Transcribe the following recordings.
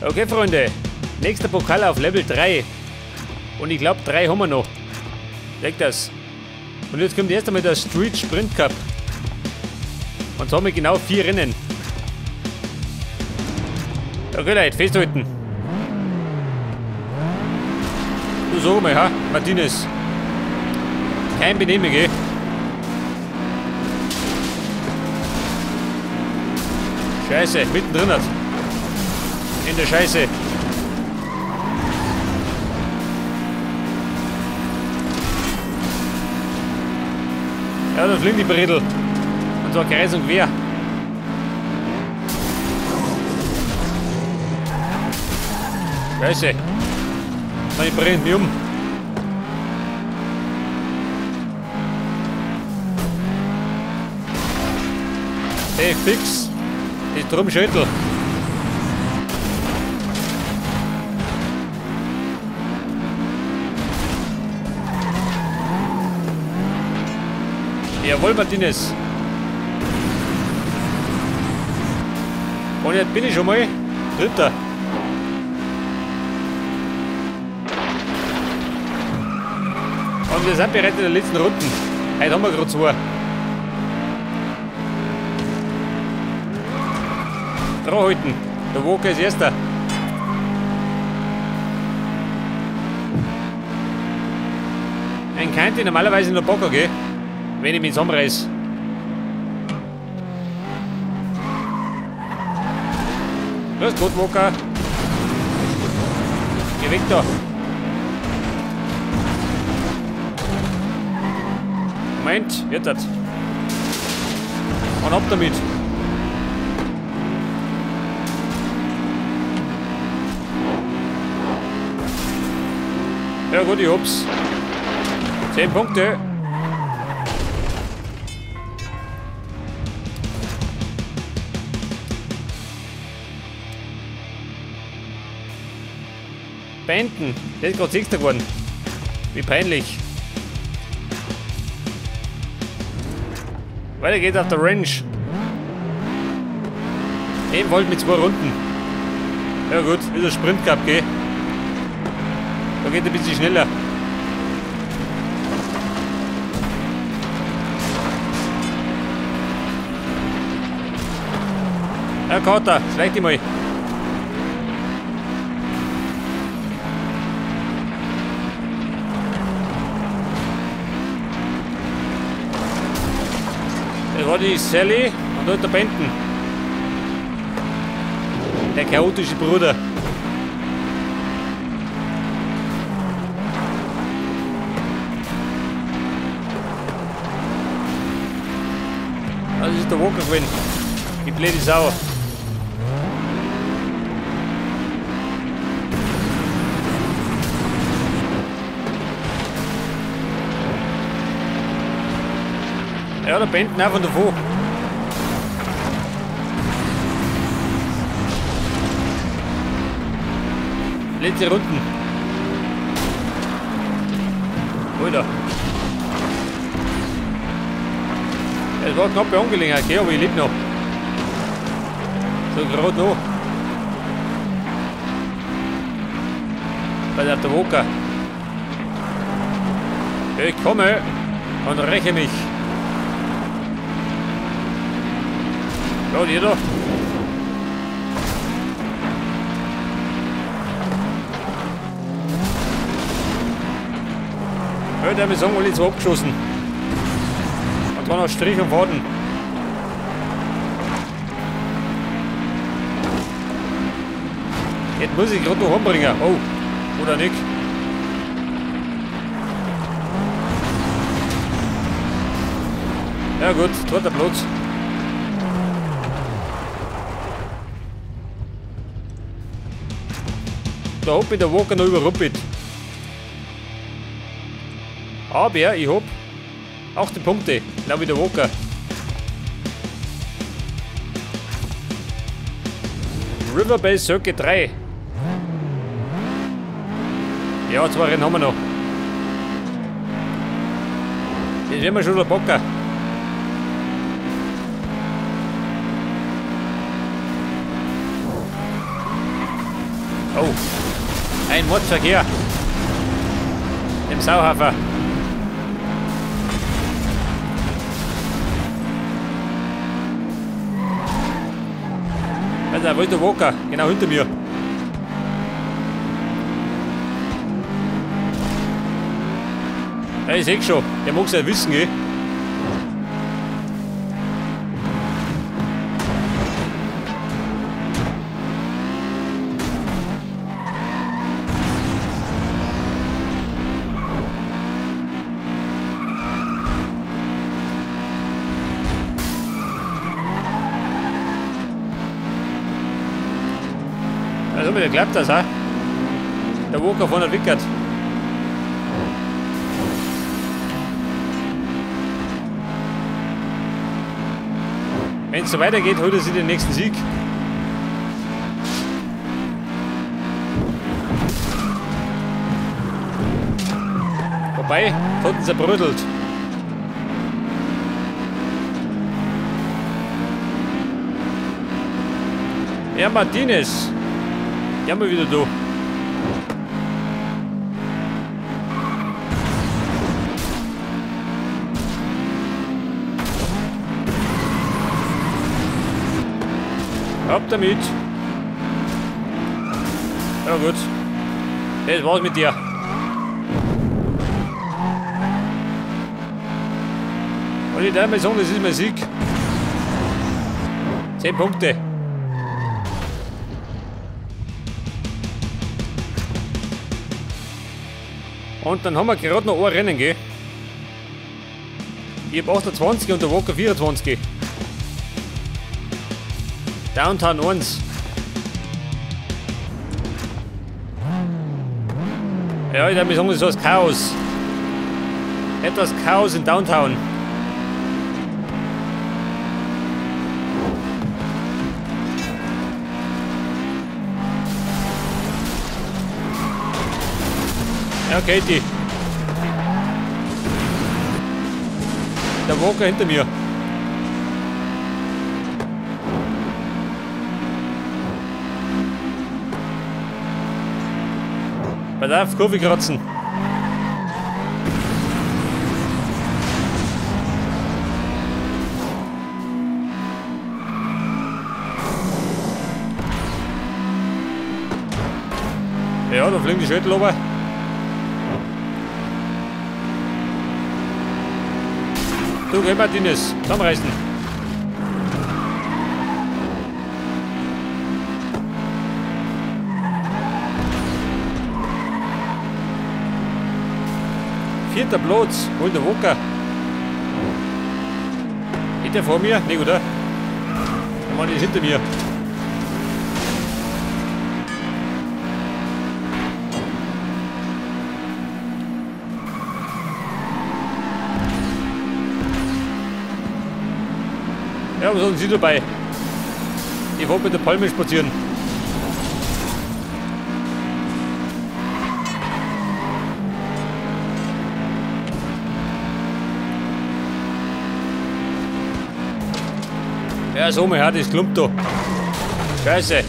Okay, Freunde. Nächster Pokal auf Level 3. Und ich glaub, 3 haben wir noch. Leg das. Und jetzt kommt erst einmal der Street Sprint Cup. Und so haben wir genau 4 Rennen. Okay, Leute, festhalten. Du sag mal, ha, Martinez. Kein Benehmen, gell? Scheiße, mittendrin hat. In der Scheiße. Ja, da fliegen die Bredel. Und zwar kreis und quer. Scheiße. Die brennen mich um. Hey, fix. Die Drum-Schüttel. Jawohl, Martinez. Und jetzt bin ich schon mal Dritter. Und wir sind bereits in der letzten Runde. Heute haben wir gerade 2. Dran halten. Der Walker ist Erster. Ein könnte normalerweise noch Bock, okay? Wenn ich mich zusammenreiß. Los, gut, Walker. Geh weg da. Moment, wird das. Und ab damit. Ja gut, ich hab's. 10 Punkte. Beenden. Der ist gerade 6. geworden. Wie peinlich. Weiter geht's auf der Range. Ebenfalls mit 2 Runden. Ja gut, ist ein Sprint Cup, gell? Da geht ein bisschen schneller. Ja, Kater, schleich dich mal. Das war die Sally und dort der Benton. Der chaotische Bruder. Das ist der Walker gewesen. Die blöde Sau. Ja, der Benton auch von davor. Letzte Runden. Alter. Es war knappe Angelegenheit, okay, aber ich lebe noch. So gerade noch. Bei der Walker. Ich komme und räche mich. Ja, und ihr da? Ja, der hat mir sagen, alle zwei abgeschossen. Und dann noch Strich und Faden. Jetzt muss ich gerade noch umbringen. Oh, oder nicht? Ja gut, zweiter Platz. Da hab ich der Walker noch überrumpelt. Aber ich hab 18 Punkte, genau wie der Walker. Riverbay Circuit 3. Ja, 2 Rennen haben wir noch. Das werden wir schon der Bocker. Oh, ein Mordverkehr. Im Sauhafer. Also, wo ist der Walker? Genau hinter mir. Ja, ich seh schon. Der mag's ja wissen, gell? Also, mir klappt das, ha? Der Walker von der Wickert. Wenn es so weitergeht, holt er sich den nächsten Sieg. Wobei, Toten zerbrödelt. Ja, Martinez. Ja, mal wieder du. Ab damit. Ja gut. Das war's mit dir. Und ich darf mal sagen, das ist mein Sieg. 10 Punkte. Und dann haben wir gerade noch ein Rennen, gell? Ich hab 28 und der Walker 24. Downtown 1. Ja, ich darf mir sagen, das ist das Chaos. Etwas Chaos in Downtown. Ja, Katie. Der Walker hinter mir. Pass auf, Kurve kratzen. Ja, da fliegen die Schädel runter. Du, geh Martinez, zusammenreißen. Vierter Platz, hol der Walker. Geht der vor mir? Nee, oder? Der Mann ist hinter mir. Ja, was sind Sie dabei? Ich wollte mit der Palme spazieren. Ja, so mal her, das klumpt da. Scheiße.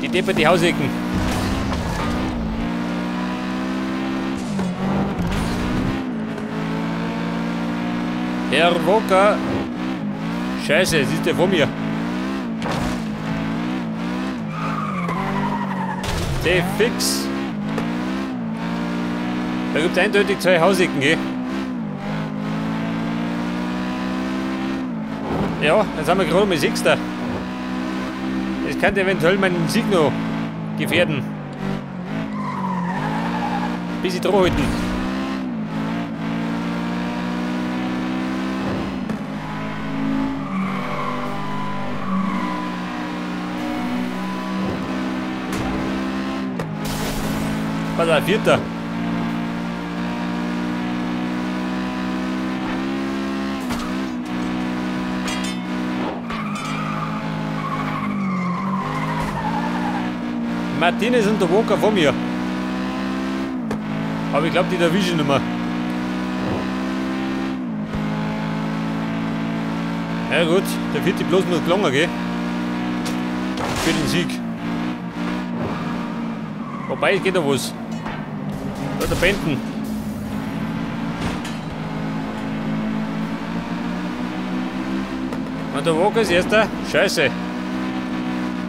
Die deppert die Hausecken. Herr Walker. Scheiße, jetzt ist der vor mir. T-Fix. Da gibt es eindeutig zwei Hausecken, gell? Ja, dann sind wir gerade mal Sechster. Das könnte eventuell meinen Sieg noch gefährden. Bis ich dran halten. Was ist ein Vierter? Martinez und der Walker vor mir. Aber ich glaube, die erwische ich nicht mehr. Ja gut, der vierte bloß noch gelangen, gell? Für den Sieg. Wobei, geht noch was. Da der Benden. Und der Walker ist erster. Scheiße.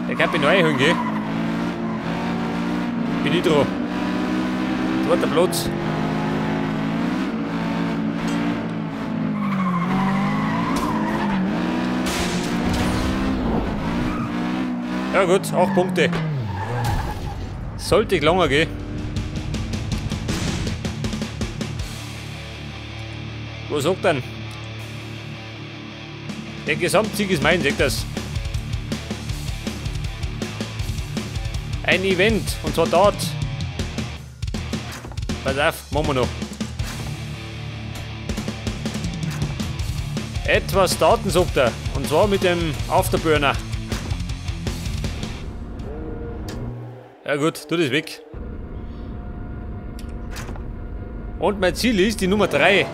Der kann mich neu holen, gell? Bin ich dran. Zweiter Platz. Ja gut, 8 Punkte. Sollte länger gehen. Was sagt denn? Der Gesamtsieg ist mein, sagt das. Ein Event, und zwar dort. Pass auf, machen wir noch. Etwas Daten, sagt er. Und zwar mit dem Afterburner. Ja gut, tu das weg. Und mein Ziel ist die Nummer 3.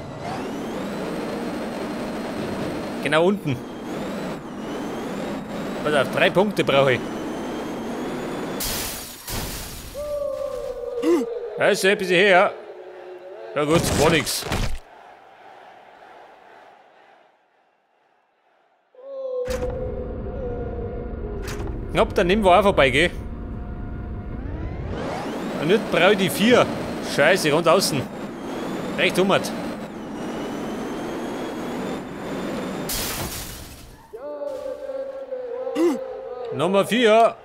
Genau unten. Pass auf, 3 Punkte brauche ich. Also, ein bisschen her. Ja gut, war nix. Knapp, dann nehmen wir auch vorbei, gell? Und nicht brauche ich die 4. Scheiße, rund außen. Recht hummert. Nummer 4.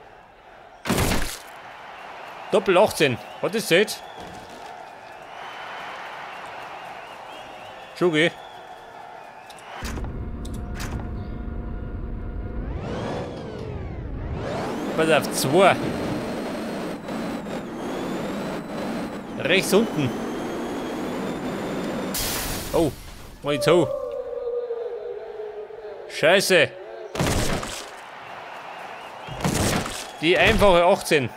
Doppel 18. Was ist das? Schon geh. Pass auf, 2. Rechts unten. Oh, mach ich zu. Scheiße. Die einfache 18.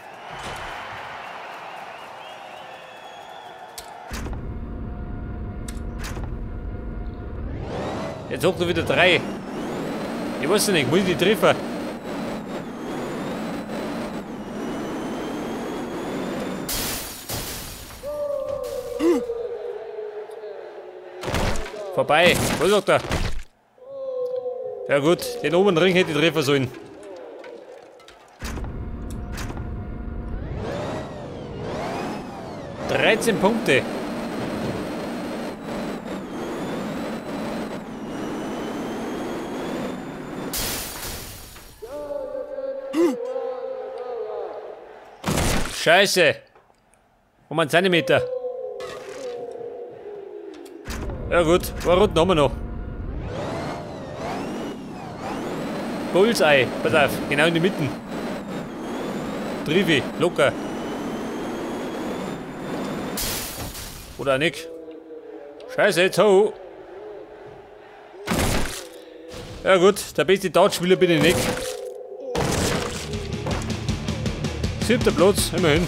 Jetzt hoch du wieder 3. Ich weiß nicht, muss ich die treffen? Vorbei. Was sagt er? Ja gut, den oberen Ring hätte ich treffen sollen. 13 Punkte. Scheiße. Um einen Zentimeter. Ja gut, war rund haben wir noch. Bullseye, pass auf, genau in die Mitte. Trivi, locker. Oder nicht. Scheiße, jetzt ho. Ja gut, der beste Dartspieler bin ich nicht. 7. Platz, immerhin.